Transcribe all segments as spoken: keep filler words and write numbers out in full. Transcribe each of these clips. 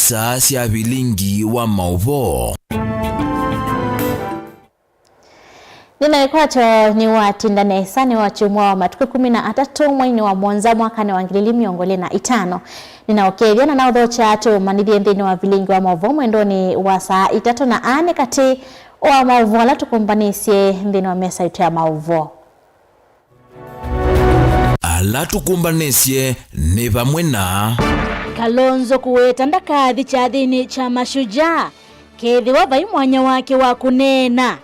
Star sya vilingi wa maũvoo. Nĩna ĩkwato nĩwatinda nesa nĩ wa kyumwa wa matukũ ĩkũmi na atatũ mweinĩ wa mũonza mwakanĩ wa ngili ili mĩongo ĩlĩ na itano. Nĩna ũkethya na naũthokya tũmanyĩthye nthĩnĩ wa vilingi wa maũvoo mwendonĩ wa saa itatũ na aa nĩ katĩ wa maũvoo ala tũkũmbanĩsye nthĩnĩ wa mesa itũ ya maũvoo. Ala tũkũmbanĩsye nĩ vamwe na Kalonzo kũweta ndakathi kyathĩnĩ kya Mashujaa kethĩwa vai mwanya wake wa kũneena.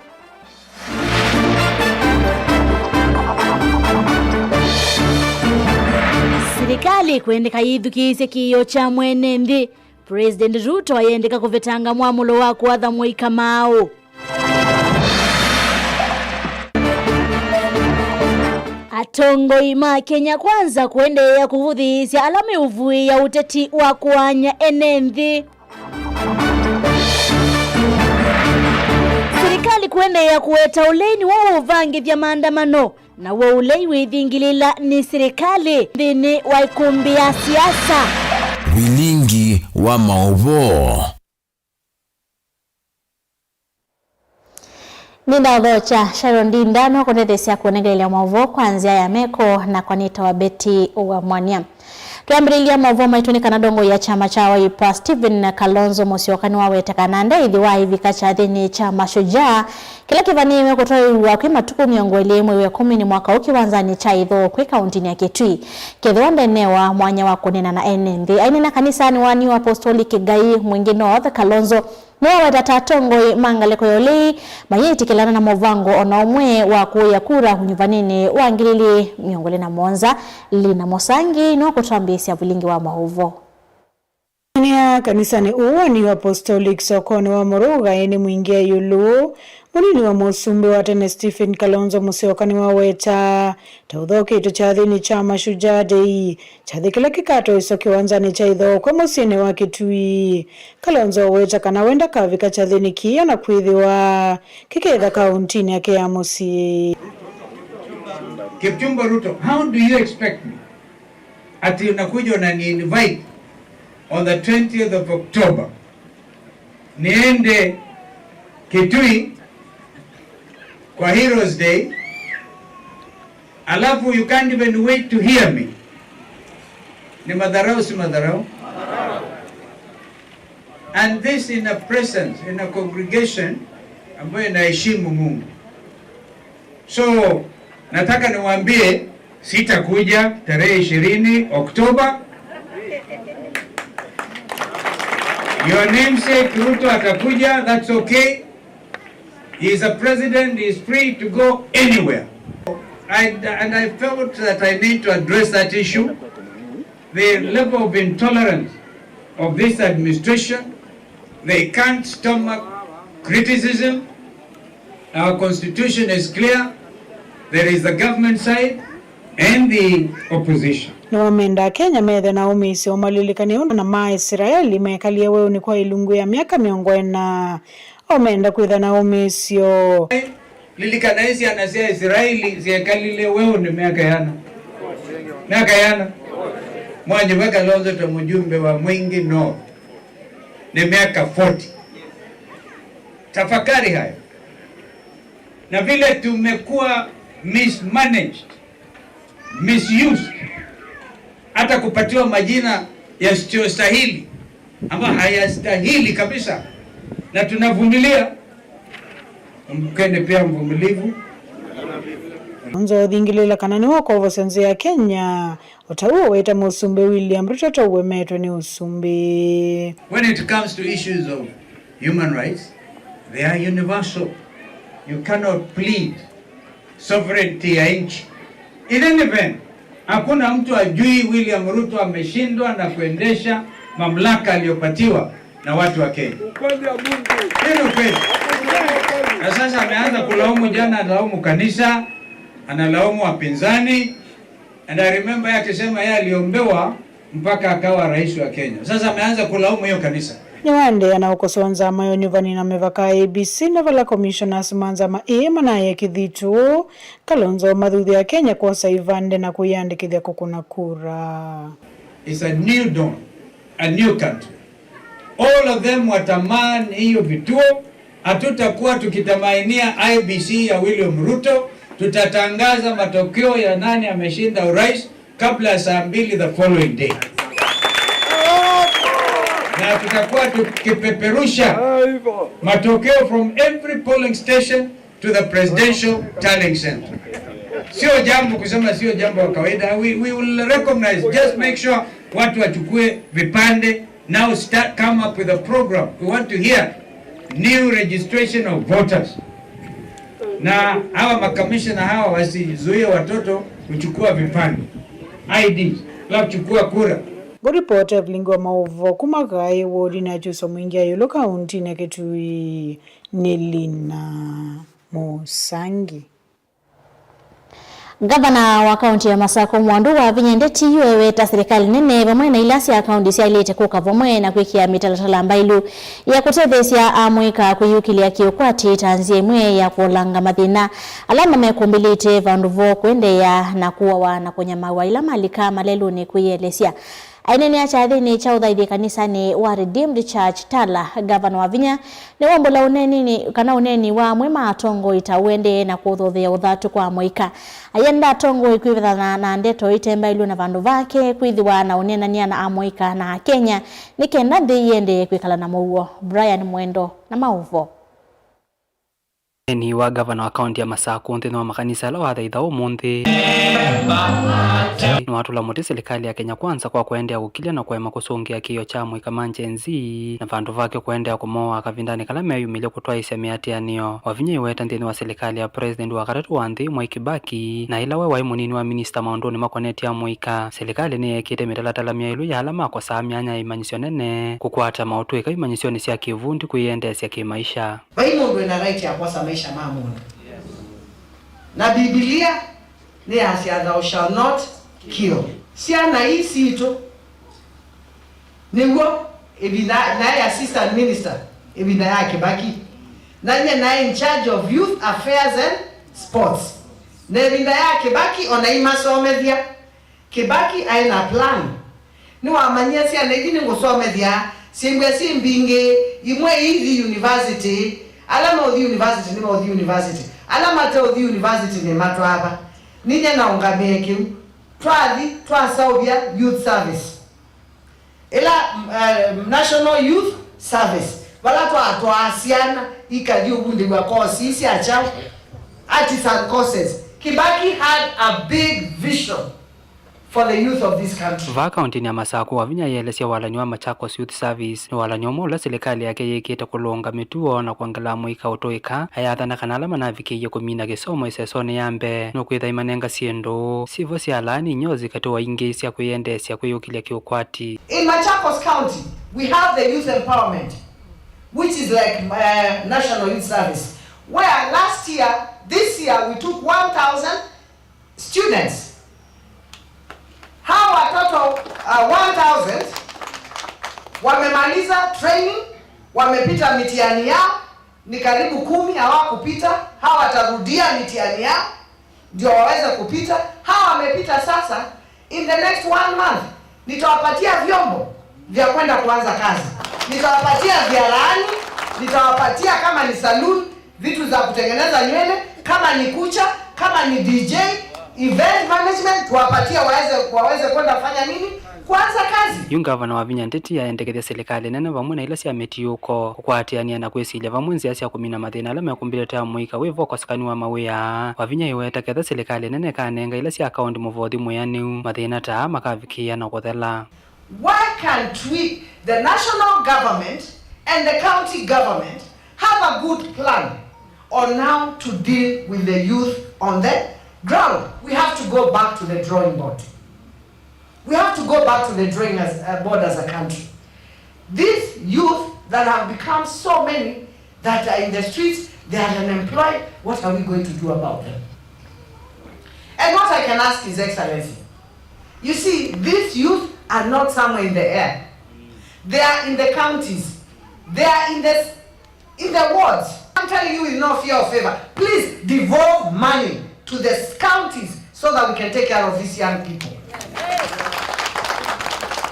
Silikalĩ kwendeka yĩthukĩĩsye kĩĩo kya mwene nthĩ. President Ruto ayendeka kũvetanga mwamũlo wa kũatha Mwai Kamau. Atongoi ma Kenya Kwanza kũendeea kũvũthĩĩsya ala meũvuĩĩa ũteti wa kũaany'a ene nthĩ. Silikalĩ kũendeea kũweta ũlei nĩw'o ũũvangĩthya maandamano. Naw'o ũlei wĩthingĩlĩla nĩ silikalĩ nthĩnĩ wa ĩkũmbĩ ya siasa. Vilingi wa maũvoo. Nĩndaũthokya Sharon Ndinda nũkũndetheesya kũnengelelya maũvoo kwa nzĩa ya meko, nakwa nĩtawa Betty wa Mwania. Twambĩlĩlya maũvoo maitũ nĩ kana ndongoi ya kyama kya Wiper Stephen Kalonzo Musyoka nĩwaweta kana ndeĩthĩwa aivika kyathĩnĩ kya Mashujaa kĩla kĩvanĩĩwe kũtwaĩĩw'a kwĩ matukũ mĩongo ĩlĩ mwei wa ĩkũmi nĩ mwaka ũũ kĩwanzanĩ kya Ithũũ kwĩ kaũntinĩ ya Kitui kethĩwa ndenewa mwanya wa kũneena na ene nthĩ. Aineena kanisanĩ wa New Apostolic Ngai Mwingĩ North, Kalonzo nĩwaweta ta atongoi ma ngalĩko ya ũlei mayĩtĩkĩlana na mũvango o na ũmwe wa kũĩa kura ũnyuvanĩnĩ wa ngili ili mĩongo ĩlĩ na mũonza. Lina Mũsangi nĩwakũtwambĩĩsya vilingi wa maũvoo. Nĩa kanisanĩ ũũ wa New Apostolic sokonĩ wa Mũrũgaĩ nĩ mwingĩ ĩũlũ. Mũnini wa mũsumbĩ wa tene Stephen Kalonzo Musyoka nĩwaweta ta ũthoketwe kyathĩnĩ kya Mashujaa Day, kyathĩ kĩla kĩkatwaĩswa kĩwanzanĩ kya Ithokwe mũsyĩnĩ wa Kitui. Kalonzo aweta kana we ndakavika kyathĩnĩ kĩĩ ona kwĩthĩwa kĩketha kaũntinĩ yake ya mũsyĩ. Kipchumba Ruto, how do you expect me ati unakuja unani invite on the twentieth of October niende Kitui kwa Heroes Day, alafu you can't even wait to hear me? Ni madharau, si madharau? And this in a presence, in a congregation ambayo inaheshimu Mungu. So, nataka niwaambie, sitakuja tarehe ishirini Oktoba. Your namesake Ruto atakuja, that's okay. He is a president, he is free to go anywhere. I, and I felt that I need to address that issue. The level of intolerance of this administration, they can't stomach criticism. Our constitution is clear. There is the government side and the opposition. Nĩwamenda Akenya methe na ũmĩĩsyo ũmalilikane ũndũ na ma Ĩsilaeli mekalie weũnĩ kwa ilungu ya myaka mĩongo ĩna. O menda kwĩtha na ũmĩĩsyo. Lilikana syana sya Ĩsilaeli syekalile weũnĩ myaka yana. Myaka yana. Mwanyuva Kalonzo ta mjumbe wa Mwingi North. Ni miaka forty. Tafakari hayo. Na vile tumekuwa mismanaged, misused, hata kupatiwa majina yasiyostahili, ambayo hayastahili kabisa, na tunavumilia. Mkeni pia mvumilivu. Nzo thingilila kana nĩwe ũkovosya nzĩa ya Kenya. O ta ũu wĩta Mũsumbĩ William Ruto tauemetwe nĩ ũsumbĩ. When it comes to issues of human rights, they are universal. You cannot plead sovereignty ya nchi. In any event, hakuna mtu ajui William Ruto ameshindwa na kuendesha mamlaka aliyopatiwa na watu wa Kenya. Ukweli wa Mungu. Hiyo ni ukweli. Na sasa ameanza kulaumu, jana analaumu kanisa, analaumu wapinzani. And I remember yeye akisema yeye aliombewa mpaka akawa rais wa Kenya. Sasa ameanza kulaumu hiyo kanisa. Nĩwaendeea na ũkosoa nzama ya ũnyuvani na mĩvaka A B C, na vala commissioners ma nzama ĩĩ manaĩe kĩthito, Kalonzo mathuthya Kenya kwosa ivande na kwĩyandĩkĩthya kũkũna kura. It's a new dawn, a new country. All of them wataman hiyo vituo. Hatutakuwa tukitamainia I E B C ya William Ruto. Tutatangaza matokeo ya nani ameshinda urais kabla ya saa mbili the following day, na tutakuwa tukipeperusha matokeo from every polling station to the presidential tallying center. Sio jambo kusema, sio jambo wa kawaida. We, we will recognize, just make sure watu wachukue vipande. Now start, come up with a program. We want to hear new registration of voters. Na hawa makamishna hawa wasizuie watoto kuchukua vipande, I Ds, la kuchukua kura. Ngũripota Evelyn wa Maũvoo kuma Kaĩ wodinĩ ya Kyuswa Mwingĩ ya Ĩũlũ kaũntĩnĩ ya Kitui nĩ Lina Mũsangi. Ngavana wa kaũntĩ ya Masakũ, Mwandu Wavinya Ndeti, yu eweta silikalĩ nene vamwe na ila sya kaũntĩ syaĩlĩte kũka vamwe na kwĩkĩa mĩtalatala mbailu ya kũtetheesya amũika kwĩyũkĩlya kĩũkwati ta nzĩa ĩmwe ya kũolanga mathĩna ala mamekũmbĩlĩte vandũ vo kũendeea na kũawa na kũnyamawa ila malika malelũnĩ kwĩyĩelesya. Aineenea kyathĩnĩ kya ũthaithĩ kanisanĩ wa Redeemed Church Tala, Ngavana Wavinya nĩwaumbũla ũneeninĩ kana ũneeni wa amwe ma atongoi ta ũendee na kũthothea ũthatu kwa amũika. Ayenda atongoi kwĩvethana na ndeto itembaĩlw'e na vandũ vake kwĩthĩwa na ũneenany'a na amũika na Akenya nĩ kenda nthĩ iendee kwĩkala na mũuo. Brian Mwendo na maũvoo. Ũneeni wa ngavana wa kaũntĩ ya Masakũ nthĩnĩ wa makanisa ala wathaitha ũmũnthĩ nĩwatũla mũtĩ silikalĩ ya Kenya Kwanza kwa kũendeea kũkilya na kũema kũsũngĩa kĩĩo kya amũika ma Gen Z, na vandũ vake kũendeea kũmooaa kavindanĩ kala meyumĩlye kũtwaĩĩsya mĩatĩanĩo. Wavinya aiweta nthĩnĩ wa silikalĩ ya President wa katatũ wa nthĩ, Mwai Kibaki, na ĩla we waĩ mũnini wa minista maũndũnĩ makonetye amũika, silikalĩ nĩyeekĩte mĩtalatala myaĩlu ya ala makosaa myanya ya imanyĩsyo nene, kũkwata maũtũĩka imanyĩsyonĩ sya kĩvundi kwĩyendeesya kĩmaisha. Vai mũndũ wĩna right ya kwosa maisha ma mũndũ. Na Bibilia nĩyasya, "Thou shalt not kill." Syana ii sitũ, nĩw'o ĩvinda naĩ assistant minister ĩvinda ya Kibaki, na nyie naĩ in charge of youth affairs and sports, na ĩvinda ya Kibaki ona imasomethya. Kibaki aĩ na plan. Nĩwamanyie syana ithi nĩngũsomethya syĩmbĩa syĩ mbingĩ, imwe iithi university, ala maũthi university nĩmaũthi university, ala mateũthi university nĩmatwaa va. Ninyie naũngamĩe kĩu. Twathi twaseũvya youth service, ĩla, eh, National Youth Service, vala twatwaa syana ikathi ũvundĩw'a kosi sya kyaũ, artisan courses. Kibaki had a big vision for the youth of this country. Vaa kaũntĩnĩ ya Masakũ, Wavinya aielesya walany'o wa Machakos Youth Service nĩ walany'o ũmwe ũla silikalĩ yake yĩkĩte kũlũnga mĩtuo na kwongela amũika ũtũĩka. Ayathana kana ala manavikĩie kũmina kĩsomo ĩsesonĩ ya mbee nũkwĩtha imanenga syĩndũ syĩvo sya laani inyozi katĩ wa ingĩ sya kwĩyendeesya kwĩyũkĩlya kĩũkwati. In Machakos County, we have the youth empowerment, which is like, uh, National Youth Service, where last year, this year we took one thousand students. Hawa watoto, uh, one thousand wamemaliza training, wamepita mitihani yao, ni karibu kumi hawakupita. Hawa watarudia mitihani yao ndio waweze kupita. Hawa wamepita sasa, in the next one month, nitawapatia vyombo vya kwenda kuanza kazi. Nitawapatia vya laani, nitawapatia kama ni saloon, vitu za kutengeneza nywele, kama ni kucha, kama ni D J, event management, tuwapatie waweze, waweze kwenda kufanya nini? Kuanza kazi. Yu ngavana Wavinya Ndeti aendekethya silikalĩ nene vamwe na ila sya mĩtiũko kũkwatĩanĩa na kwĩsilya vamwe nzĩa sya kũmina mathĩna ala mekũmbĩlĩte amũika wĩvo ũkosekani wa mawĩa. Wavinya aiweta ketha silikalĩ nene ĩkanenga ila sya kaũntĩ mũvothi mwĩanĩu, mathĩna ta aa makavikĩĩa na kũthela. Why can't we, the national government and the county government, have a good plan on how to deal with the youth on the ground? We have to go back to the drawing board. We have to go back to the drawing as, uh, board as a country. These youth that have become so many that are in the streets, they are unemployed, what are we going to do about them? And what I can ask His Excellency, you see, these youth are not somewhere in the air. They are in the counties. They are in the, in the wards. I'm telling you with no fear or favor, please devolve money to the counties so that we can take care of these young people.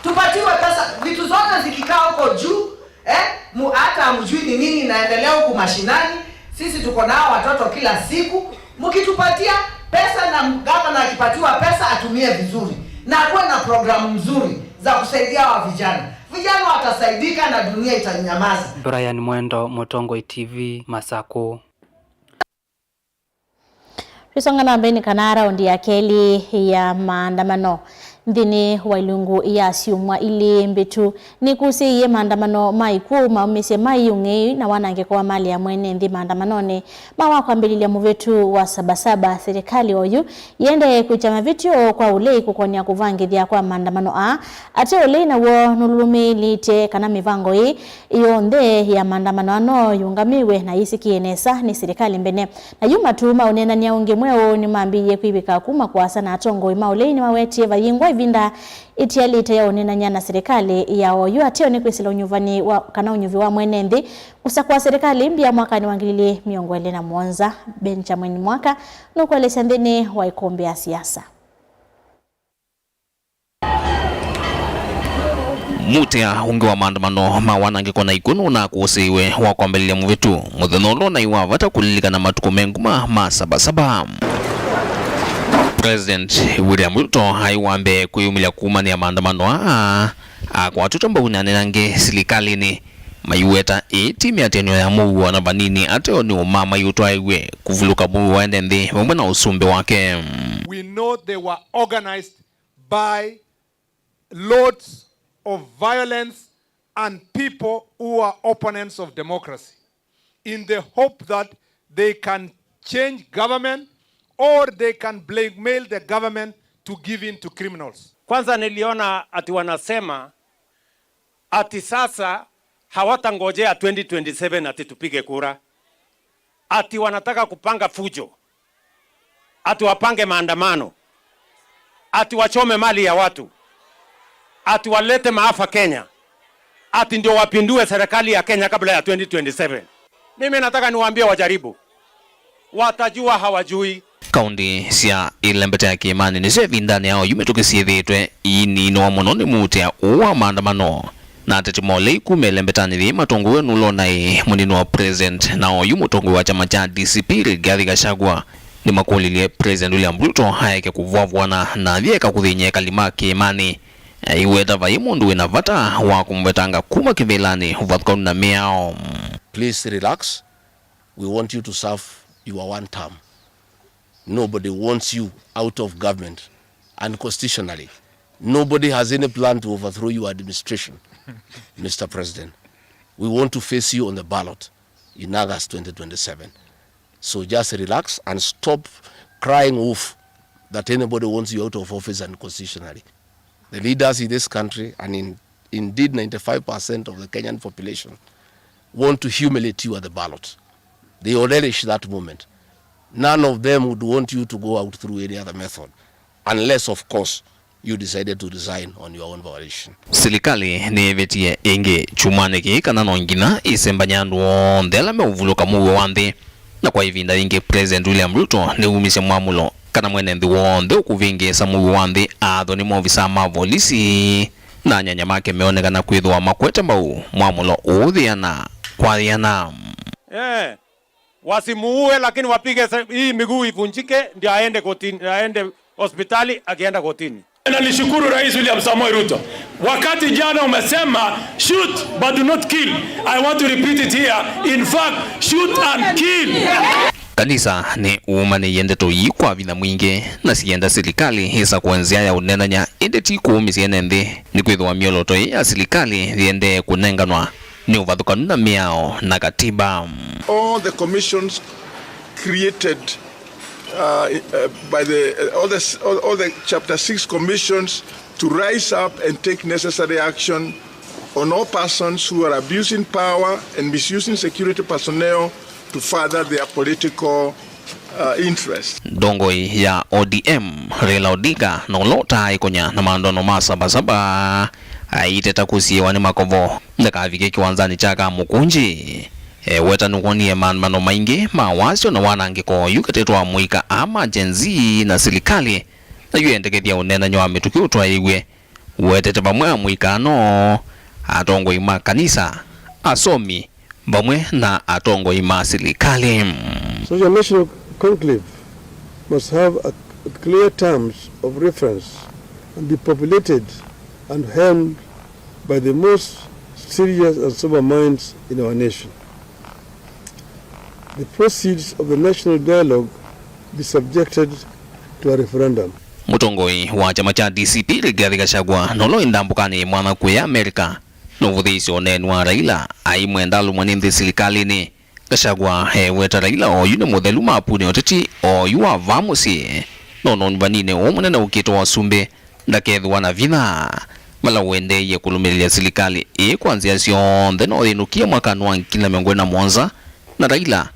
Tupatiwe pesa, vitu zote zikikaa huko juu, Eh, mu-, hata hamjui ni nini inaendelea huku mashinani. Sisi tuko nao watoto kila siku. Mkitupatia pesa na gavana akipatiwa pesa atumie vizuri. Na akuwe na programu mzuri za kusaidia hawa vijana. Vijana watasaidika na dunia itanyamaza. Brian Mwendo, Mũtongoi T V, Masakũ. Tũisonga na mbee nĩ kana raundi ya kelĩ ya maandamano nthĩnĩ wa ilungu ya syumwa ilĩ mbĩtu nĩkusĩie maandamano ma ikw'ũ maumĩsye mai ũng'ei na wanangĩko wa mali ya mwene nthĩ maandamanonĩ ma wa kwambĩlĩlya mũvĩtu wa Sabasaba. Silikalĩ oyu yĩendee kwĩkya mavĩtyo kwa ũlei kũkonea kũvangĩthya kwa maandamano aa. Ate ũlei naw'o nũlũlũmĩĩlĩtye kana mĩvango ĩĩ yonthe ya maandamano aa no yũngamĩwe na yĩsĩkĩe nesa nĩ silikalĩ mbene. Na yu matu ma ũneenany'a ũngĩ mweũ nĩmambĩĩie kwĩvĩka kuma kũasa, na atongoi ma ũlei nĩmawetie vayĩngwa ĩvinda ĩtialĩte ya ũneenany'a na silikalĩ ya oyu ateo nĩ kwĩsĩla ũnyuvani wa, kana ũnyuvi wa mwene nthĩ kũsakũa silikalĩ mbya mwakanĩ wa ngili ilĩ mĩongo ĩlĩ na mũonza. Benjamin Mwaka nũkũelesya nthĩnĩ wa ĩkũmbĩ ya siasa. Mũtĩa ũngĩ wa maandamano ma wanangĩko na ikw'ũ nũnakũsĩiwe wa kwambĩlĩlya mũvĩtu mũthenya ũla ũnaĩ wa vata kũlilikana matukũ me nguma ma Sabasaba. President William Ruto aĩ wa mbee kwĩyumĩlya kumanĩa maandamano aa akwatĩtwe mbau nĩ aneenany'a silikalĩnĩ maiweta ĩĩ ti mĩatĩanĩo ya mũuo na vanini ateo nĩ ũmamai ũtwaĩwe kũvulũka mũuo wa ene nthĩ vamwe na ũsumbĩ wake. We know they were organized by loads of violence and people who are opponents of democracy in the hope that they can change government or they can blackmail the government to give in to criminals. Kwanza niliona ati wanasema ati sasa hawatangojea twenty twenty-seven ati tupige kura. Ati wanataka kupanga fujo. Ati wapange maandamano. Ati wachome mali ya watu. Ati walete maafa Kenya. Ati ndio wapindue serikali ya Kenya kabla ya twenty twenty-seven. Mimi nataka niwaambie wajaribu. Watajua hawajui. Kaũndĩ sya ĩlembeta ya kĩĩmanĩ nĩsyo ĩvindanĩ ya oyu mĩtũkĩ syĩthĩĩtwe iiniinĩwa mũno nĩ mũutĩa ũũ wa maandamano. Na ateti ma ũlei kuma ĩlembetanĩ yĩĩ matongoew'e nũla ũnaĩ mũnini wa president na oyu mũtongoi wa kyama kya D C P Rigathi Gachagua nĩmakũlilye President William Ruto aeke kũvũavũana na athi eka kũthĩny'a ekali ma kĩĩmanĩ, aiweta vai mũndũ wĩ na vata wa kũmũvetanga kuma kĩvĩlanĩ ũvathũkanu na mĩao. Please relax. We want you to serve your one term. Nobody wants you out of government unconstitutionally. Nobody has any plan to overthrow your administration, Mister President. We want to face you on the ballot in August twenty twenty-seven. So just relax and stop crying wolf that anybody wants you out of office unconstitutionally. The leaders in this country and in, indeed ninety-five percent of the Kenyan population want to humiliate you at the ballot. They will relish that moment. None of them would want you to go out through any other method, unless, of course, you decided to resign on your own volition. Silikalĩ nĩĩvĩtie ĩngĩ kyumwanĩ kĩĩ kana no nginya ĩsembany'a andũ onthe ala meũvulũka mũuo wa nthĩ. Na kwa ĩvinda yĩngĩ, President William Ruto nĩwumisye mwamũlo kana mwene nthĩ w'onthe ũkũvĩngĩĩsa mũuo wa nthĩ aathwe nĩ maovisaa ma volisi, na anyanya make meonekana kwĩthĩwa makwete mbau mwamũlo ũũthĩana kwathĩana. Eh, wasimuue, lakini wapige se-, hii miguu ivunjike, ndio aende kotini, aende hospitali akienda kotini. Nalishukuru Rais William Samoei Ruto. Wakati jana umesema, "Shoot but do not kill." I want to repeat it here. In fact, shoot and kill. Kanisa nĩ ũũmanĩie ndeto ii kwa vinya mwingĩ, na sienda silikalĩ ĩsakũe nzĩa ya ũneenany'a, ĩndĩ ti kũũmĩsya ene nthĩ, nĩkwĩthĩwa myolooto ĩĩ ya silikalĩ yĩendee kũnenganwa nĩ ũvathũkanu na mĩao na katiba. All the commissions created uh, uh, by the, uh, all, the, all, all the Chapter six commissions to rise up and take necessary action on all persons who are abusing power and misusing security personnel to further their political uh, interests. Ndongoi ya O D M, Raila Odinga, na ũla ũtaaĩkũnya na maandamano ma Sabasaba, aiteta kũsiĩwa nĩ makovo ndakavike kĩwanzanĩ kya Kamũkũnjĩ. Eweta nĩwonie maandamano maingĩ ma wasyo na wanangĩko yu katĩ wa amũika aa ma Gen Z na silikalĩ, na yu endekethya ũneenany'a wa mĩtũkĩ ũtwaĩiw'e. Wetete vamwe amũika ano, atongoi ma kanisa, asomi, vamwe na atongoi ma silikalĩ. Such a national conclave must have a, a clear terms of reference and be populated and helmed by the most serious and sober minds in our nation. The proceeds of the national dialogue be subjected to a referendum. Mũtongoi wa kyama kya D C P Rigathi Gachagua, na ũla wĩ ndambũkanĩ yĩ mwanya kũya Amerika, nũvũthĩĩsye ũneeni wa Raila aimwenda alũmwe nĩ nthĩ silikalĩnĩ. Gachagua eweta Raila oyu nĩ mũthelu mapũnĩ ya ũteti oyu wa vaa mũsyĩ, no nũnyuvaninĩ ũũ mũnene ũkĩte wa ũsumbĩ ndakethĩwa na vinya. Vala ũendeeie kũlũmĩlĩlya silikalĩ ĩĩ kwa nzĩa syonthe no yĩnũkie mwakanĩ wa ngili na mĩongo ĩlĩ na mũonza, na Raila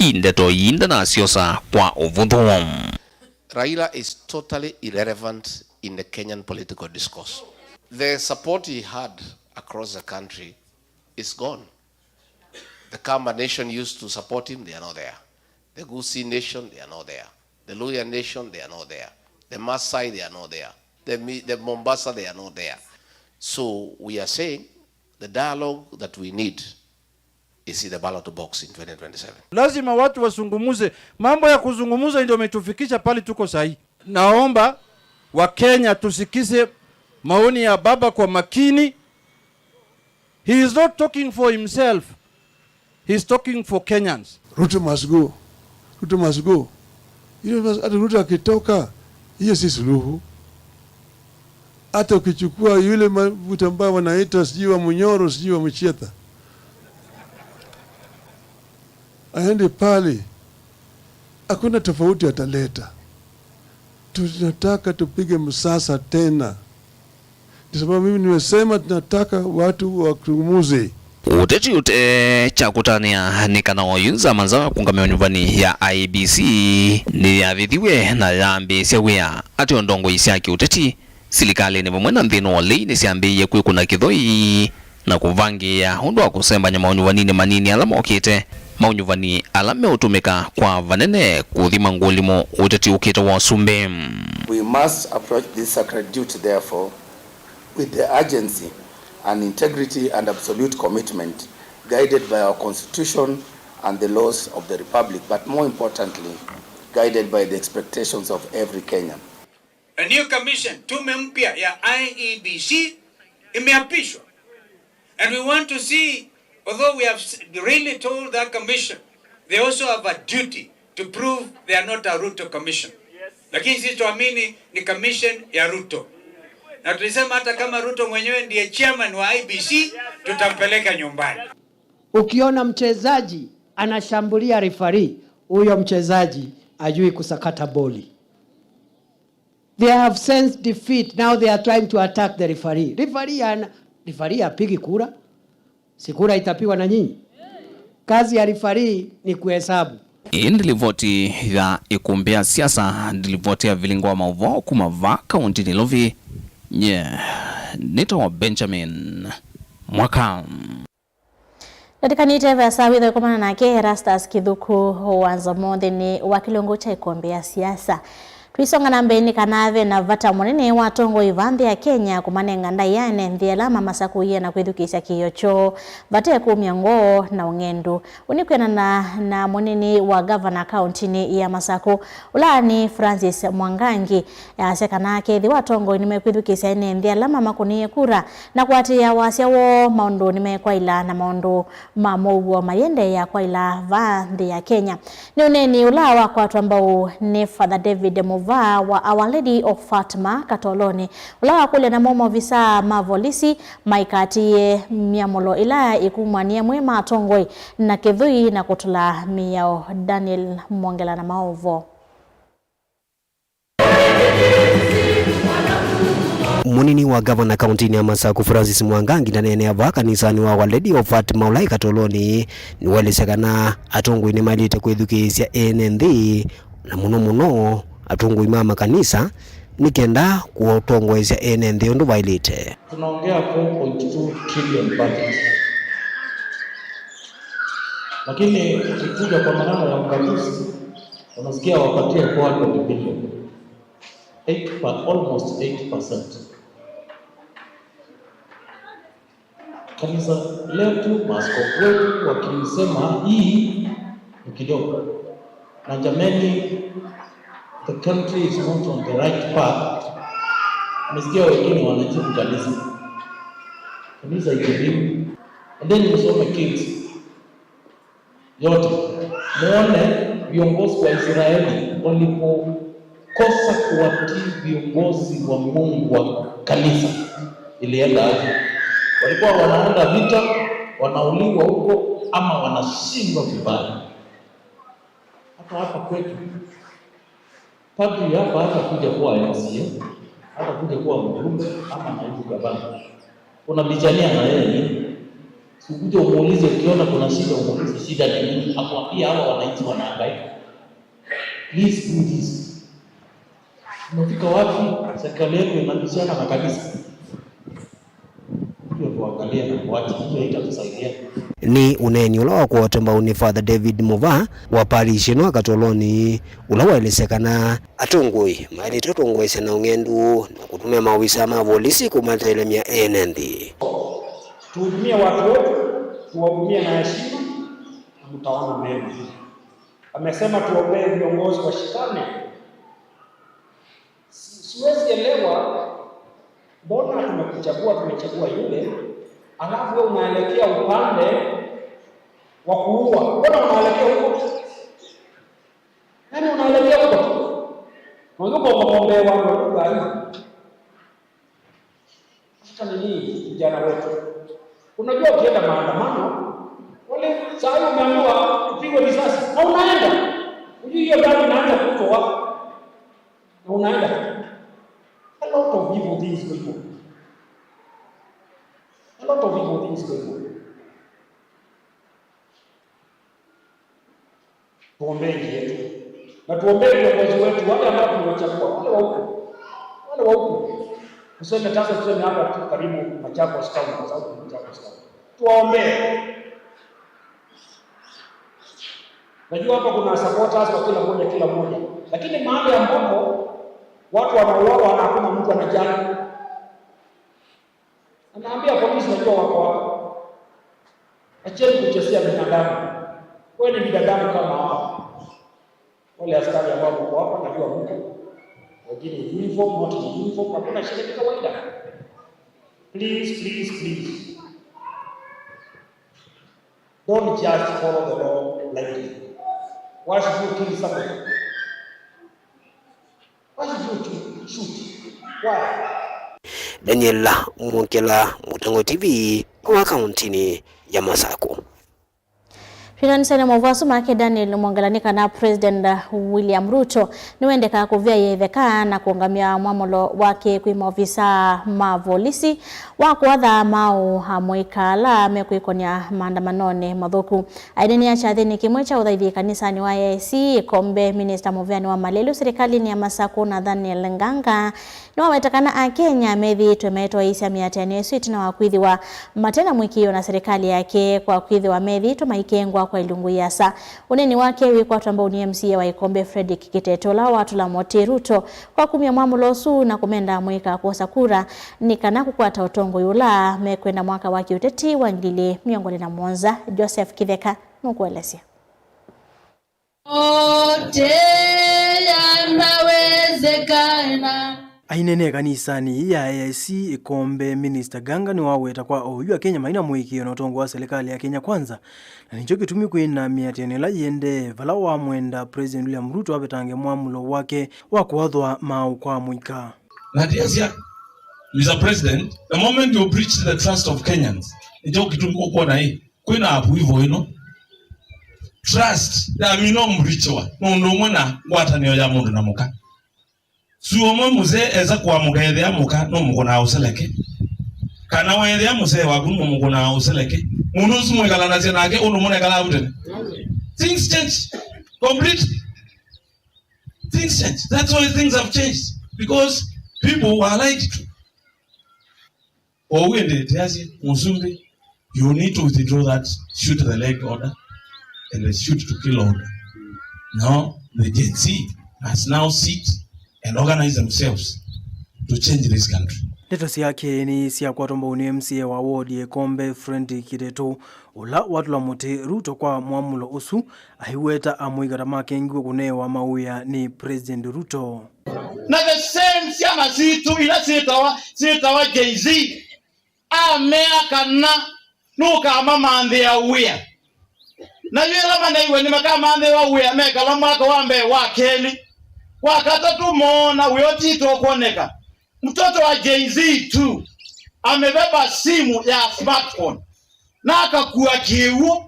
ii ndeto ii ndanasyosa kwa ũvũthũ. Raila is totally irrelevant in the Kenyan political discourse. The support he had across the country is gone. The Kamba nation used to support him, they are not there. The Gusii nation, they are not there. The Luhya nation, they are not there. The Maasai, they are not there. The, Mi- the Mombasa, they are not there. So we are saying the dialogue that we need is in the ballot box in twenty twenty-seven. Lazima watu wasungumuze. Mambo ya kuzungumuza ndio imetufikisha pale tuko sahi. Naomba Wakenya tusikize maoni ya baba kwa makini. He is not talking for himself. He is talking for Kenyans. Ruto must go. Ruto must go. Hiyo basi, hata Ruto akitoka, hiyo si suluhu. Hata ukichukua yule mafuta ambayo wanaita sijui wa Munyoro, sijui wa Muchietha, aende pale, hakuna tofauti ataleta. Tunataka tupige msasa tena. Ndio sababu mimi nimesema tunataka watu wazungumuze. Ũteti ũte kya kũtanĩa nĩ kana oyu nzama nza kũngamĩa nyuvani ya I E B C nĩyavĩthiw'e na yambĩĩsya wĩa atĩ o ndongoi sya kĩũteti silikalĩnĩ vamwe na nthĩnĩ wa ũlei nĩsyambĩĩie kwĩkũna kĩthoi na kũvangĩĩa ũndũ wa kũsembany'a maunyuvaninĩ manini ala mokĩte, maunyuvani ala meũtũmĩka kwa vanene kũthima ngũlimũ ũteti ũkĩte wa ũsumbĩ. We must approach this sacred duty, therefore, with the urgency and integrity and absolute commitment, guided by our Constitution and the laws of the Republic, but more importantly, guided by the expectations of every Kenyan. A new commission, tume mpya ya I E B C imeapishwa. And we want to see, although we have s- really told that commission, they also have a duty to prove they are not a Ruto commission. Lakini sisi tuamini ni commission ya Ruto. Na tulisema hata kama Ruto mwenyewe ndiye chairman wa I E B C, tutampeleka nyumbani. Ukiona mchezaji anashambulia referee, huyo mchezaji ajui kusakata boli. They have sensed defeat. Now they are trying to attack the referee. Referee ana, referee hapigi kura. Si kura itapigwa na nyinyi? Kazi ya referee ni kuhesabu. Ĩĩ nĩ livoti ya ĩkũmbĩ ya siasa, nĩ livoti ya vilingo wa maũvoo kuma vaa kaũnti Nairobi. Nye nĩtawa Benjamin Mwaka. Ndatĩkanĩte vesa wĩthwe kũmana nake Erastus Kĩthũkũ wa Nzomo nthĩnĩ wa kĩlungu kya ĩkombe ya siasa. Tũisonga na mbee nĩ kana ve na vata mũnene wa atongoi va nthĩ ya Kenya kũmanenga ndaĩa ene nthĩ ala mamasakũie na kwĩthukĩĩsya kĩĩo kyoo vate kũmya ngoo na ũng'endu. Ũnĩ kwĩanana na mũnini wa gavana kaũntinĩ ya Masakũ, ũla nĩ Francis Mwangangi, asya kana kethĩwa atongoi nĩmekwĩthukĩĩsya ene nthĩ ala mamakũnĩie kura na kũatĩĩa wasya woo maũndũnĩ mekwaĩla na maũndũ ma mũuo mayĩendeea kwaĩla vaa nthĩ ya Kenya. Nĩ ũneeni ũla wakwatwa mbau nĩ Father David Muvaa wa Our Lady of Fatima Katolonĩ, ũla wakũlya namo maovisaa ma volisi maikatĩĩe myamũlo ĩla ĩkumw'a nĩ amwe ma atongoi na kĩthũi na kũtũla mĩao. Daniel Mwongela na maũvoo. Mũnini wa gavana kaũntinĩ ya Masakũ, Francis Mwangangi, ndaneenea vaa kanisanĩ wa Our Lady of Fatima ũla ĩ Katolonĩ, nĩwaelesya kana atongoi nĩmaĩlĩte kwĩthukĩĩsya ene nthĩ, na mũno mũno atongoi ma makanisa, nĩ kenda kũtongoesya ene nthĩ ũndũ vaĩlĩte. Tunaongea four point two trillion budget. Lakini ukikuja kwa maneno ya ugatuzi, unasikia wapatie four hundred billion. Eight per, almost eight percent. Kanisa letu, maaskofu wetu wakisema hii ni kidogo. Na jameni, the country is not on the right path. Umesikia wengine wanajibu kanisa. Kanisa iko vipi? And then msome Kings yote. Muone viongozi wa Israeli walipokosa kuwatii viongozi wa Mungu wa kanisa, ilienda aje? Walikuwa wanaenda vita, wanauliwa huko, ama wanashindwa vibaya. Hata hapa kwetu, padri hapa hatakuja kuwa M C A, hatakuja kuwa mjumbe ama naibu gavana. Unabishania na yeye nini? Si ukuje umuulize, ukiona kuna shida umuulize shida ni nini, akwambie hawa wananchi wanahangaika. Please do this. Umefika wapi? Serikali yenu inabishana na kanisa. Hiyo tuangalie na kuacha, hiyo haitatusaidia. Nĩ ũneeni ũla wakwatwa mbau nĩ Father David Muva wa parish ĩno ya Katoloni, ũla waelesya kana atongoi maĩlĩte ũtongoesya na ũng'endu na kũtũmĩa maovisa ma volisi kũmatelemya ene nthĩ. Tuhudumie watu wetu, tuwahudumie na heshima, na mtaona mema. Amesema tuombee viongozi washikane. Si-, siwezi elewa, mbona tumekuchagua, tumechagua yule, alafu wewe unaelekea upande wa kuua? Mbona unaelekea huko? Yaani unaelekea huko? Unajua kwamba kuombea watu wa lugha hii. Hata nini, vijana wetu? Unajua ukienda maandamano, wale saa hii umeambiwa upigwe risasi, na unaenda. Hujui hiyo damu inaanza kutoka wapi. Na unaenda. A lot of evil things going on. A lot of evil things going on. Tuombee nchi yetu. Na tuombee viongozi wetu, wale ambao tumewachagua, wale wa huko. Wale wa huko. Tuseme sasa, tuseme hapa tu karibu Machakos Town, kwa sababu ni Machakos Town. Tuwaombee. Najua hapa kuna supporters wa kila mmoja, kila mmoja. Lakini mahali ambapo watu wanauawa na hakuna mtu anajali. Anaambia polisi, najua wako hapa. Acheni kuchezea binadamu. Wewe ni binadamu kama hao. Wale askari ambao mko hapa, najua mko. Wengine in uniform, not in uniform, hakuna shida, ni kawaida. Please, please, please. Don't just follow the law blindly. Why should you kill somebody? Why should you shoot? Why? Daniel Mukela, Mũtango T V, wa kauntinĩ ya Masakũ. Twĩkanĩsya na maũvoo asu make Daniel Mwongela nĩ kana President William Ruto nĩwendekaa kũvea ĩtheka na kũũngamya mwamũlo wake kwĩ maovisa ma volisi wa kũatha maaũ amũika ala mekwĩkony'a maandamanonĩ mathũku. Aineenea kyathĩnĩ kĩmwe kya ũthaithi kanisanĩ wa A I C Ikombe, Minista mũveanĩ wa malelũ silikalĩnĩ ya Masakũ, Nathaniel Nganga, nĩwaweta kana Akenya methĩĩtwe maitwaĩĩsya mĩatĩanĩo ĩsu ĩtina wa kwĩthĩwa mate na mũĩkĩĩo na silikalĩ yake kwa kwĩthĩwa methĩĩtwe maikengwa kwa ilungu iasa. Ũneeni wake wĩkwatwa mbau nĩ M C A wa Ikombe, Fredrick Kitete, ũla watũla mũtĩ Ruto kwa kumya mwamũlo ũsu na kũmenda amũika kwosa kura nĩ kana kũkwata ũtongoi ũla mekwenda mwaka wa kĩũteti wa ngili ili mĩongo ĩlĩ na mũonza. Joseph Kitheka nũkũelesya. Yote yanawezekana. Aineenea kanisanĩ ĩĩ ya A I C Ikombe, Minista Nganga nĩwaweta kwa oyu Akenya maina mũĩkĩĩo na ũtongoi wa silikalĩ ya Kenya Kwanza, na nĩkyo kĩtumi kwĩ na mĩatĩanĩo ĩla yĩendee, vala wamwenda President William Ruto avetange mwamũlo wake wa kũathwa maaũ kwa mũika. Na ndiasya, Mister President, the moment you breach the trust of Kenyans, nĩkyo kĩtumi ũkwona ĩ, kwĩna upheaval ĩno. Trust yamina ũmbreachiwa nũndũ ũmwe na ngwatanĩo ya mũndũ na mũka. Sua ũmwe mũsee esa kũamũka ethĩa mũka nũmũkũnaa ũseleke, kana weethĩa mũsee waku nũmũkũnaa ũseleke, mũndũ ũsu mwĩkalanasya nake ũndũ mũnekalaa vu tene. Things change completely. Things change. That's why things have changed, because people were lied to. Oou ĩndĩ teasye, Mũsumbĩ, you need to withdraw that shoot the leg order and the shoot to kill order. No, the Gen Z must now sit and organize themselves to change this country. Ndeto syake nĩ syakwatwa mbau nĩ M C A wa ward ya Ĩkombe, Fredrick Kĩtetũ, ũla watũla mũtĩ Ruto kwa mwamũlo ũsu, aiweta amũika ta makengiwe kũnewa mawĩa nĩ President Ruto. Na the same syana sitũ ila syĩtawa, syĩtawa Gen Z, amea kana nũkamamanthĩa wĩa. Na yu ĩla maneiwe nĩmakamanthĩwa wĩa mekala mwaka wa mbee, wa kelĩ, wa katatũ, moona wĩa ũtitũ ũkwoneka. Mtoto wa Gen Z tu amebeba simu ya smartphone na akakua kĩw'ũ.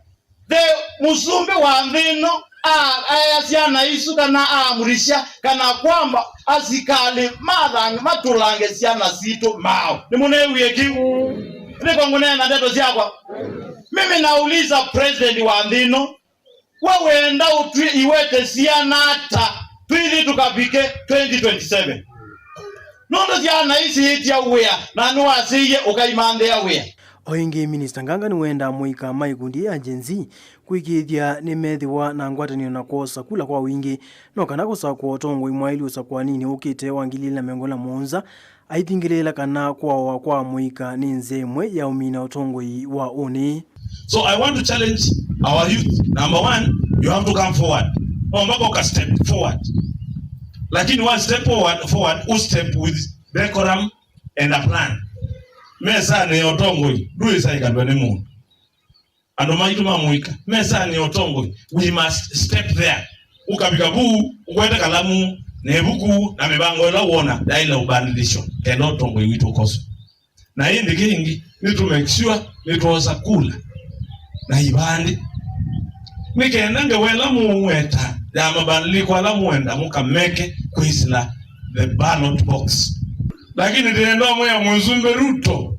The mũsumbĩ wa nthĩ ĩno a-, aea syana isu kana aamrisha kana kwamba asikalĩ mathange, matũlange syana sitũ mao. Nĩmũneewie kĩu? Nĩko ngũneena ndeto syakwa. Mimi nauliza president wa nthĩ ĩno, we wenda ũtwi-, iwete syana ata twĩthĩ tũkavike twenty twenty-seven? Nũndũ syana isi iitya wĩa na nĩwasĩie ũkaimanthĩa wĩa. O ĩngĩ, Minista Nganga nĩwendaa amũika ma ikundi ya Gen Z kũĩkĩĩthya nĩmethĩwa na ngwatanĩo na kwosa kula kwa wingĩ, no kana kũsakũa ũtongoi mwaĩlu ũsakũaninĩ ũkĩte wa ngili ilĩ na mĩongo ĩlĩ na mũonza, aithingĩlĩĩla kana kwawa kwa amũika nĩ nzĩa ĩmwe ya ũmina ũtongoi wa ũnĩ. So I want to challenge our youth. Number one, you have to come forward. No mpaka uka step forward. Lakini wa step forward, forward, u step with decorum and a plan. Mesanĩ ya ũtongoi, ndwĩsa ĩkalw'a nĩ mũndũ. Andũ maitũ ma mũika, mesanĩ ya ũtongoi, we must step there. Ũkavika vuu, ũkwete kalamu, na ĩvuku, na mĩvango ĩla wona yaĩle ũbandilishwa, kenda ũtongoi witũ ũkoswe. Na ĩndĩ kĩngĩ, nĩ to make sure nĩtwosa kula na ivandĩ. Nĩ kenda ngewa ĩla mũũweta ya mabadiliko ala mũenda mũkameke kwĩsĩla the ballot box. Lakini ndĩenda mwĩa Mũsumbĩ Ruto,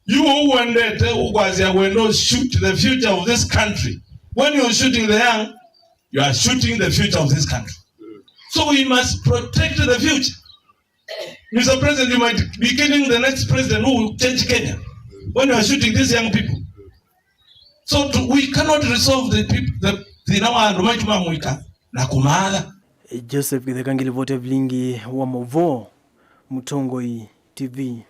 yu ũu ũendete ũkwasya wendo shoot the future of this country. When you're shooting the young, you are shooting the future of this country. So we must protect the future. Mister President, you might be killing the next president who will change Kenya when you are shooting these young people. So to, we cannot resolve the peop-, the, thĩna wa andũ maitũ ma mũika na kũmaatha. Joseph Kĩtheka, ngilivoti ya vilingi wa maũvoo, Mũtongoi T V.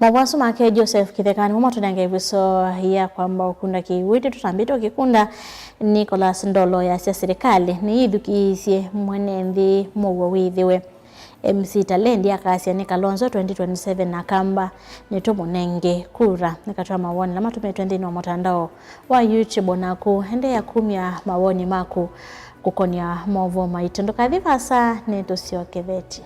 Maũvoo asu make Joseph Kĩtheka nĩmo matũnengae ĩvuso ya kwamba ũkunda kĩw'ũ. Ĩndĩ tũtambĩte ũkĩkunda, Nicholas Ndolo easya silikalĩ nĩyĩthukĩĩsye mwene nthĩ mũuo wĩthĩwe. M C Talendi akasya nĩ Kalonzo twenty twenty-seven, akamba nĩtũmũnenge kura. Nĩ katĩ wa mawoni ala matũmĩtwe nthĩnĩ wa mũtandao wa YouTube. Onaku endeea kumya mawoni maku kũkonĩa maũvoo maitũ. Ndũkathi vaasa, nĩtũsyokethetye.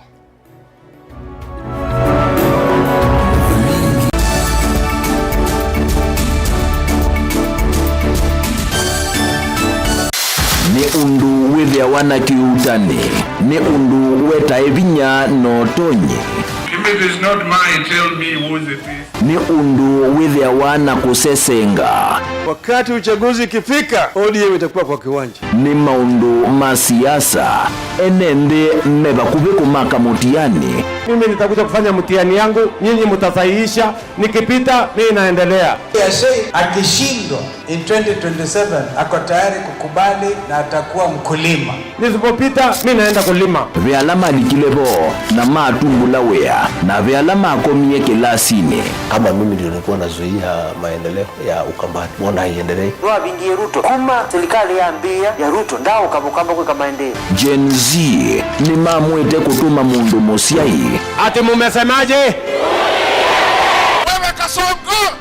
Nĩ ũndũ wĩthĩawa na kĩuutani, nĩ ũndũ wetae vinya na ũtonyi. If it is not mine, tell me whose it is. Nĩ ũndũ wĩthĩawa na kũsesenga. Wakati uchaguzi ikifika, O D M itakuwa kwa kiwanja. Nĩ maũndũ ma siasa, ene nthĩ me vakuvĩ kũmaka mũtiani. Mimi nitakuja kufanya mtihani yangu, nyinyi mtasahihisha, nikipita, mimi naendelea. Akishindwa in twenty twenty-seven, ako tayari kukubali na atakuwa mkulima. Nisipopita, mimi naenda kulima. Ve ala malikile vo na matumbũla wĩa, na ve ala makomie kĩlasinĩ. Kama mimi ndio nilikuwa nazuia maendeleo ya Ukambani, mbona haiendelei? Nĩwavingie Ruto. Kuma serikali yambĩĩa ya Ruto, ndaaũka Mũkamba kwĩka maendeeo. Gen Z nĩmamwĩte kũtũma mũndũ mũsyai. Ati mumesemaje? Wewe Kasongo!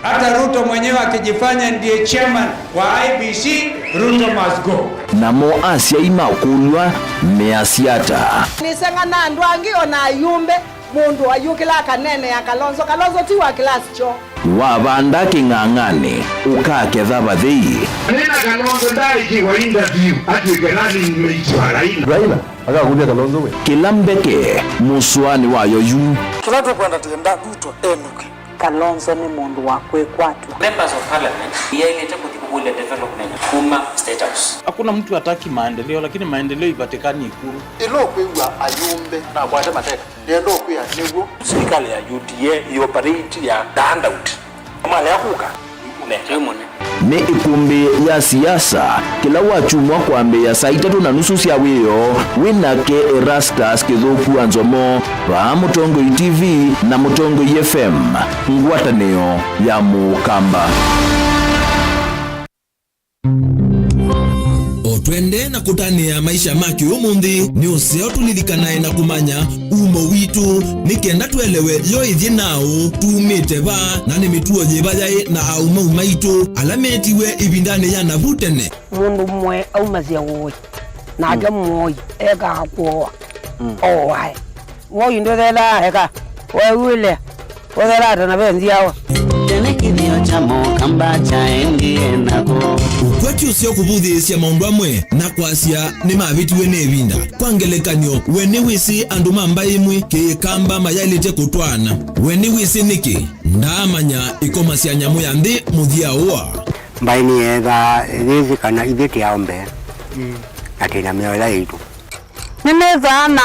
Hata Ruto mwenyewe akijifanya ndiye chairman wa I E B C, Ruto must go. Namo asyai makũlw'a measya ata? Nĩseng'ana andũ angĩ o na ayumbe. Mũndũ ayũkĩla akaneenea Kalonzo. Kalonzo ti wa kĩlasi kyoo. Wavanda kĩng'ang'anĩ, ũkaketha vathei. Nĩna Kalonzo ndaaĩkĩwa interview atw'ĩke running mate wa Raila. Raila akakũlya Kalonzo we. Kĩla mbeke mũsũanĩ wayo yu. Kĩla tũkwenda, twenda Ruto enũke. Kalonzo nĩ mũndũ wa kwĩkwatw'a. Members of Parliament yaĩlĩte kũthi kũkũlya development kuma State House. Hakuna mtu hataki maendeleo, lakini maendeleo ipatikani Ikulu. Ĩla ũkwĩw'a ayumbe nakwate mateka, nĩenda ũkwĩa nĩw'o. Sirikali ya U D A ĩoperate ya the handout. Malea kũka, nĩkũnenga. Yu mũne. Nĩ ĩkũmbĩ ya siasa, kĩla wakyumwa kwambĩĩa saa itatũ na nusu sya wĩoo, wĩ nake Erastus Kĩthũku wa Nzomo, vaa Mũtongoi T V na Mũtongoi F M, ngwatanĩo ya Mũkamba. O twendee na kũtanĩa maisha ma kĩũmũnthĩ, nĩ ũseo tũlilikanae na kũmanya umo witũ, nĩ kenda tũelewe yo ĩthyĩ naaũ, tumĩte va, na nĩ mĩtuo yĩva yaĩ na aũmau maitũ ala meetiwe ĩvindanĩ ya navu tene. Mũndũ ũmwe aumasya ũĩ, nake mũoi ekaa kũoa, ooae. Woi ndũthelaa eka, weew'ĩlea, ũthelaa ta na ve nzyawa. Tene kĩthĩo kya Mũkamba kyaendie nako. Ũkwati ũseo kũvũthĩĩsya maũndũ amwe na kwasya nĩmavĩtiwe nĩ ĩvinda. Kwa ngelekany'o, we nĩwĩsĩ andũ ma mbaĩ ĩmwe kĩ-Kamba mayaĩlĩte kũtwaana? We nĩwĩsĩ nĩkĩ? Ndaamanya ĩkoma sya nyamũ ya nthĩ mũthya ũa. Mbaĩ nĩyeethaa yĩsĩ kana ithyĩ tĩ aũme, na twĩ na mĩao ĩla yaitũ. Nĩnĩthaa na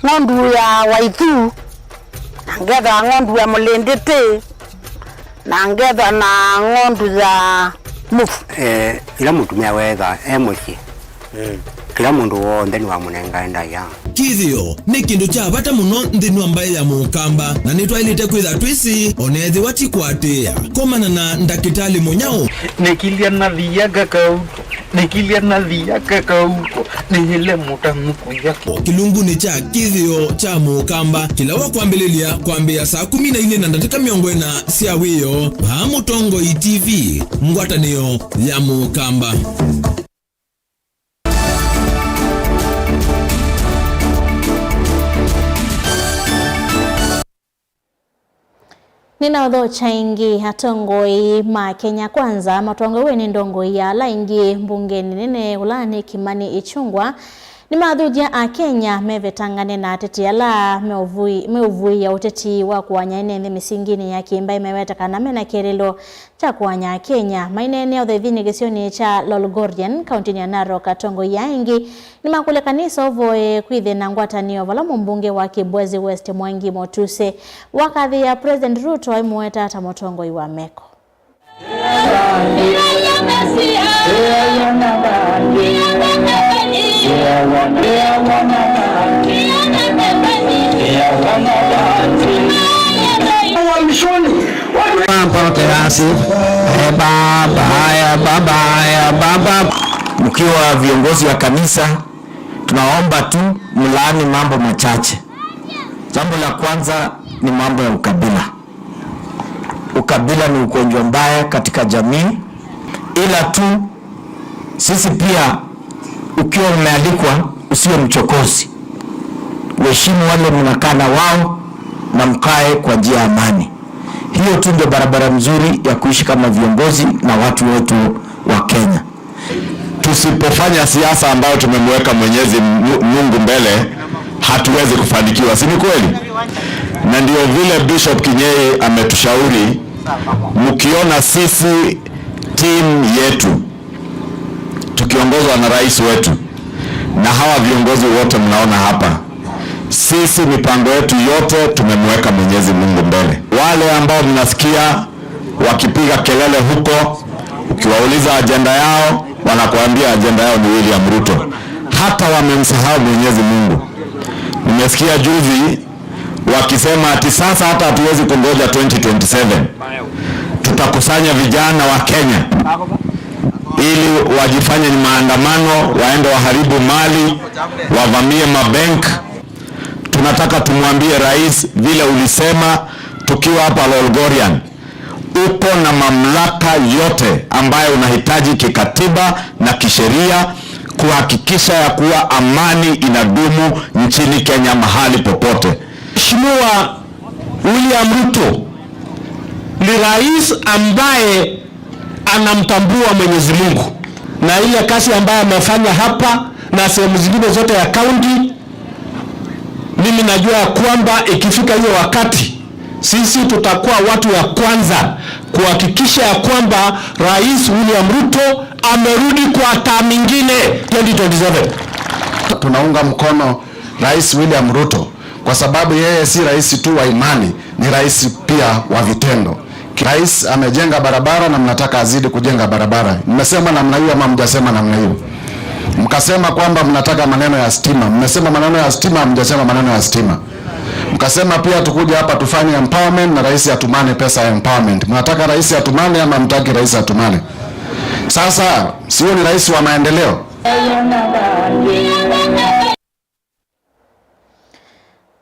ng'ondu ya waithu, na ngethaa ng'ondu ya mũlĩndĩtĩ, na ngethaa na ng'ondu ya mũvu. Eh, ĩla mũtumĩa weethaa e mũsyĩ, kĩla mũndũ w'onthe nĩwamũnengae ndaĩa. Kĩthĩo nĩ kĩndũ kya vata mũno nthĩnĩ wa mbaĩ ya Mũkamba, na nĩtwaĩlĩte kwĩtha twĩsĩ, o na ethĩwa ti kũatĩĩa. Komana na Ndakĩtalĩ Mũnyao. Nĩkilya nathia kakauko, nĩkilya nathia kakauko, nĩyĩle mũtanu kũya. O kĩlungunĩ kya kĩthĩo kya Mũkamba, kĩla wa kwambĩlĩlya kwambĩĩa saa kũmi na ilĩ na ndatĩka mĩongo ĩna sya wĩoo, vaa Mũtongoi T V, ngwatanĩo ya Mũkamba. Nĩnaũthokya ĩngĩ. Atongoi ma Kenya Kwanza matongoew'e nĩ ndongoi ya ala aingĩ mbungenĩ nene, ũla nĩ Kimani Ichung'wah, nĩmathuthya Akenya mevetangane na ateti ala meũvui-, meũvuĩĩa ũteti wa kũany'a ene nthĩ mĩsinginĩ ya kĩmbaĩ, meweta kana mena kĩeleelo kya kũany'a Akenya. Maineenea ũthaithinĩ kĩsionĩ kya Lolgorian, kauntinĩ ya Narok, atongoi aa aingĩ nĩmakũlya kanisa ũvoye kwĩthĩe na ngwatanĩo, vala mũmbunge wa Kibwezi West Mwangi Motuse wakathĩĩa President Ruto aimũweta ta mũtongoi wa meko. Mama, mtoto yasi, eh, baba, haya, baba, haya, baba. Mkiwa viongozi wa kanisa, tunaomba tu mlaani mambo machache. Jambo la kwanza ni mambo ya ukabila. Ukabila ni ugonjwa mbaya katika jamii, ila tu sisi pia, ukiwa umealikwa, usiwe mchokozi. Uheshimu wale mnakaa na wao na mkae kwa njia ya amani. Hiyo tu ndio barabara mzuri ya kuishi kama viongozi na watu wetu wa Kenya. Tusipofanya siasa ambayo tumemweka Mwenyezi Mu-, Mungu mbele, hatuwezi kufanikiwa, si ni kweli? Na ndio vile Bishop Kinyei ametushauri, mkiona sisi timu yetu tukiongozwa na rais wetu na hawa viongozi wote mnaona hapa, sisi mipango yetu yote tumemweka Mwenyezi Mungu mbele. Wale ambao mnasikia wakipiga kelele huko, ukiwauliza ajenda yao, wanakuambia ajenda yao ni William Ruto. Hata wamemsahau Mwenyezi Mungu. Nimesikia juzi wakisema ati sasa hata hatuwezi kungoja twenty twenty-seven. Tutakusanya vijana wa Kenya ili wajifanye ni maandamano, waende waharibu mali, wavamie mabank. Tunataka tumwambie rais, vile ulisema tukiwa hapa Lolgorian, uko na mamlaka yote ambayo unahitaji kikatiba na kisheria kuhakikisha ya kuwa amani inadumu nchini Kenya mahali popote. Mheshimiwa William Ruto ni rais ambaye anamtambua Mwenyezi Mungu, na ile kazi ambayo amefanya hapa na sehemu zingine zote ya kaunti, mimi najua ya kwamba ikifika hiyo wakati, sisi tutakuwa watu ya kwanza kuhakikisha ya kwamba Rais William Ruto amerudi kwa term ingine twenty twenty-seven. Tunaunga mkono Rais William Ruto kwa sababu yeye si rais tu wa imani, ni rais pia wa vitendo. Rais amejenga barabara na mnataka azidi kujenga barabara. Mmesema namna hiyo ama mjasema namna hiyo? Mkasema kwamba mnataka maneno ya stima. Mmesema maneno ya stima, mjasema maneno ya stima. Mkasema pia tukuje hapa tufanye empowerment na rais atumane pesa ya empowerment. Mnataka rais atumane ama mtaki rais atumane? Sasa, sio ni rais wa maendeleo?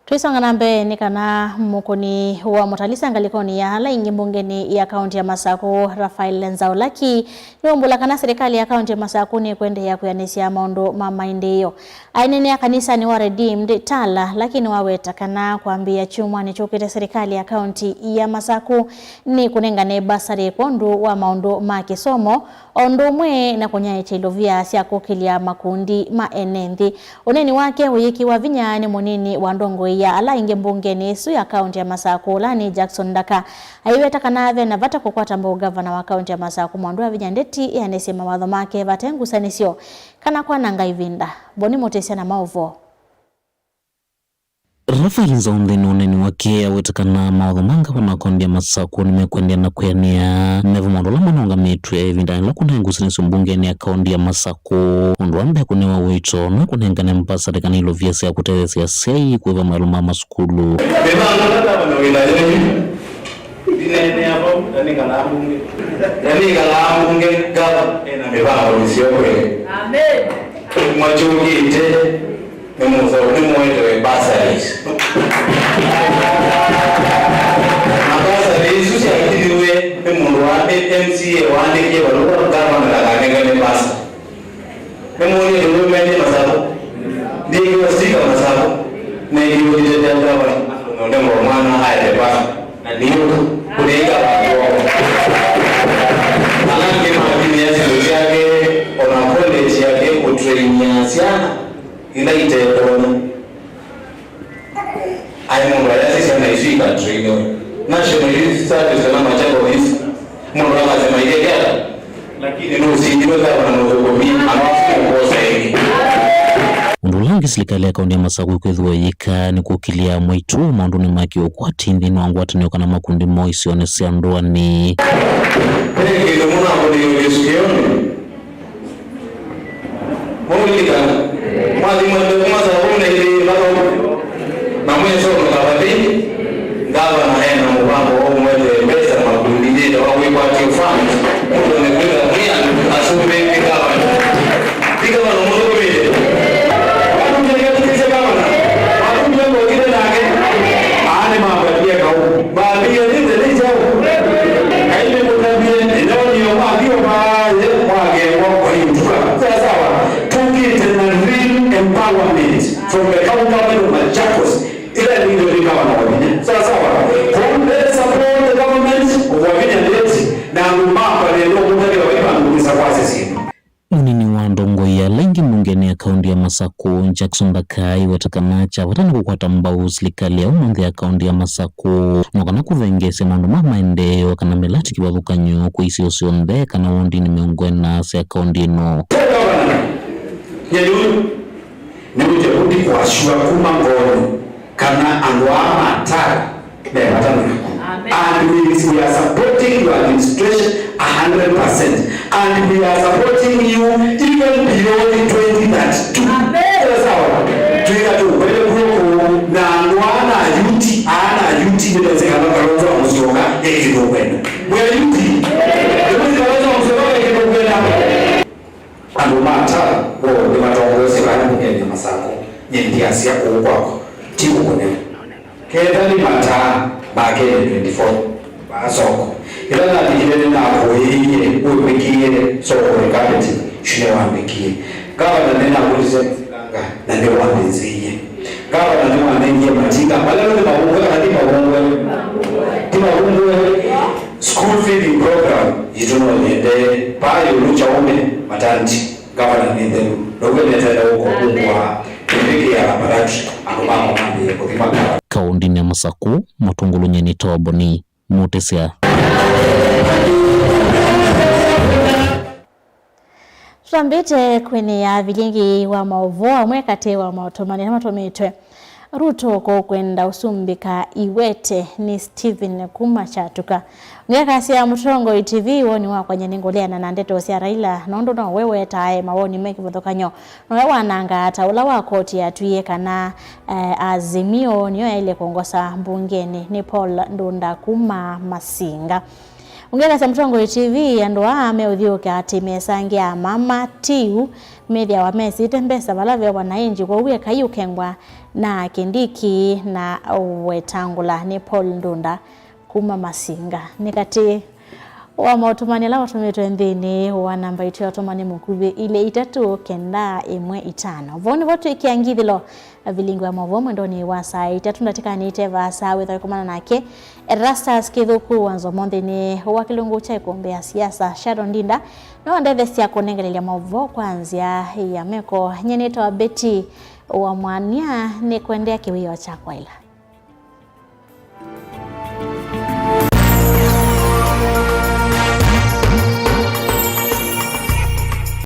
Twisonga na mbee, nĩ kana mũkũni wa mũtalisa ngalĩkonĩ ya ala ingĩ mbungenĩ ya kaunti ya Masakũ, Raphael Nzaulaki, nĩwaumbũla kana serikali ya kaunti ya Masakũ nĩkwendeea kwĩanĩsya maũndũ ma maendeeo. Aineenea kanisanĩ wa Redeemed Tala, lakini waweta kana kwambĩĩa kyumwanĩ kyũkĩte serikali ya kaunti ya Masakũ nĩkũnengane basarĩ kwondũ wa maũndũ ma kĩsomo, o ũndũ ũmwe na kũnyaĩĩkya ilovia sya kũkĩlya makundi ma ene nthĩ. Ũneeni wake ũyĩkĩwa vinya nĩ mũnini wa ndongoi ya ala aingĩ mbungenĩ ĩsu ya kaunti ya Masakũ, ũla nĩ Jackson Ndaka. Aiweta kana ve na vata kũkwata mbau ngavana wa kaunti ya Masakũ Mwandu Wavinya Ndeti eanĩsye mawatho make vate ngusanĩsyo kana kwananga ĩvinda. Boni Mũtĩsya na maũvoo. Raphael Nzaũ nthĩnĩ wa ũneeni wake aweta kana mawatho ma ngavana wa kaunti ya Masakũ nĩmekũendeea na kwĩanĩa me vamwe na ũla manongamĩtw'e ĩvindanĩ yĩla kũnaĩ ngusanĩsyo mbungenĩ ya kaunti ya Masakũ. Ũndũ wa mbee kũnewa ũito no kũnengane mbasarĩ kana ilovia sya kũtetheesya asyai kũĩva maĩlo ma masukulu. Mĩvango ĩla ngavana wĩ nayo yu, ndineenea vau, na nĩkalaa mbunge. Na nĩkalaa mbunge, ngavana ena mĩvango mĩseo kweli. Amen. Mwakyũkĩte. Nĩmũsa-, nĩmũetewe bursaries. Na bursary isu syakĩlĩwe nĩ mũndũ wa M C A waandĩkie valũa ngavana ndakanengane bursary. Nĩmwonie ndũlũmenie Masakũ. Ndĩkĩwa stika Masakũ. Nengiwe nditetea ngavana. Nonengwa mwana aete bursary. Na nĩũka kũnenga vandũ. Ala angĩ makinyĩa syĩndũ syake, ona college yake kũtrainia syana. Ila itetonya. Aĩ mũndũ ayasisya na isu ikatrainiwe. National Youth Service kana Machakos Youth. Mũndũ akasema ile kiata. Lakini nũsindiwe ngavana na ũthũkũmi, anosiũkosa ĩngĩ. Ũndũ ũla ũngĩ silikalĩ ya kaunti ya Masakũ ĩkwĩthĩwa yĩka nĩ kũkĩlya mwaitũ maũndũnĩ ma kĩũkwati nthĩnĩ wa ngwatanĩo kana makundi moo isionĩ sya ndũanĩ. Ve kĩndũ mũnakũnĩiwe kĩsukĩonĩ. Mũlilikana, mwathi mwende kuma saa kũmi na ilĩ mpaka ũmũnthĩ, na mwĩsoneka vathĩnĩ, ngavana ena mũvango wa ũmwetee mbesa makundinĩ ta wa kwĩkwatya fund, mũndũ nĩkwĩka mwĩ andũ asumbĩke ngavana. Ti ngavana mũthũkũmĩte. Watumie kĩatukĩsya ngavana. Watumie ngokile nake. Aane mambatieka ũu. Mbambie nĩ nthĩ nĩ njaũ. Kaĩ nĩmũtavie, nĩnoonie mwathi o vaa, ye mwakengwa kwa ituka. Sawa sawa. Tũkĩte na real empowerment from the county government of Machakos. Ila ndio ndio kama na Wavinya. Sawa sawa. Kũu mbele support the government of Wavinya Ndeti na andũ makwa ndio mũtavia wa ĩvandũ kũsa kwa sisi. Mũnini wa ndongoi ya ala aingĩ mbungenĩ ya kaunti ya Masakũ, Jackson Ndaka, aiweta kana kya vata nĩ kũkwata mbau silikalĩ ya ũmũnthĩ ya kaunti ya Masakũ, no kana kũthengeesya maũndũ ma maendeeo kana mĩlatĩ kĩvathũkany'o kwĩ isio syonthe kana wondinĩ mĩongo ĩna sya kaunti ĩno. Gavana, nyeni ũyũ nĩwĩte kũthi kwasua kuma ngoonĩ kana andũ aa ma Tala me vata naku. Amen. And we, we are supporting your administration a hundred percent. And we are supporting you even beyond twenty thirty-two. Amen. Sawa sawa. Twĩka tũkwete kw'oko na andũ aa na ayuti, aa na ayuti nĩmesĩ kana Kalonzo wa Musyoka ekĩte ũkwenda. Mwe ayuti, nĩmwĩsĩ Kalonzo wa Musyoka ekĩte ũkwenda. Andũ ma Tala woo nĩmatongoesye vaa mbungenĩ ya Masakũ, nyie ndyasya kũu kwakwa, ti ũkũnĩwa. Ketha nĩ mataa ma Kenya twenty-four, vaa soko. Ĩla nathikile nĩnakũĩie wĩkwĩkĩĩe soko ĩkapeti, yu nĩwambĩkie. Ngavana nĩnakũlĩsye masikanga, na nĩwambĩnzĩie. Ngavana nĩwanengie matinga, vala nĩ mavungwe kana ti mavungwe? Ti mavungwe. School feeding program yitũ no yĩendee. Vaa ĩũlũ kyaũme, maternity, ngavana nĩ nthelu. Now'o nĩtenda ũkũmbũa kũvikĩa laboratory, andũ makwa mambĩĩe kũthima ngavana. Kaũndĩnĩ ya Masakũ, Mũtũngũlũ nyeni Toboni, Mũtĩsya. Tũtambĩte kwĩnĩa vilingi wa maũvoo amwe katĩ wa maũtũmani ala matũmĩtwe. Ruto kũkwenda ũsumbĩka iwete nĩ Stephen kuma Kyatuka. Ngekasya Mũtongoi T V, woni wakwa nyie nĩngũleana na ndeto sya Raila, nũndũ nowe wetae mawoni me kĩvathũkany'o. Nowe wanangaa ta ũla wa koti yatwie kana, eh, Azimio nĩyo yaĩle kũongosa mbungenĩ. Nĩ Paul Ndunda kuma Masinga. Ũngekasya Mũtongoi T V, andũ aa meũthyũũkya atĩ mesangĩaa mama Tiu methĩawa mesĩte mbesa vala ve wananchi, kwoou ekai ũkengwa na Kindiki na Wetangula. Nĩ Paul Ndunda kuma Masinga. Nĩ katĩ wa maũtũmani ala matũmĩtwe nthĩnĩ wa namba itũ ya ũtũmani mũkuvĩ, ilĩ itatũ kenda ĩmwe itano. Vau nĩvo twĩkĩa ngithĩlo vilingi wa maũvoo mwendonĩ wa saa itatũ ndatĩkanĩte vaasa wĩthwa ĩkomana nake Erastus Kĩthũku wa Nzomo nthĩnĩ wa kĩlungu kya ĩkũmbĩ ya siasa. Sharon Ndinda no ndetheesya kũnengelelya maũvoo kwa nzĩa ya meko. Nyie nĩtawa Betty wa Mwania, nĩkwendea kĩwĩoo kya kwaĩla.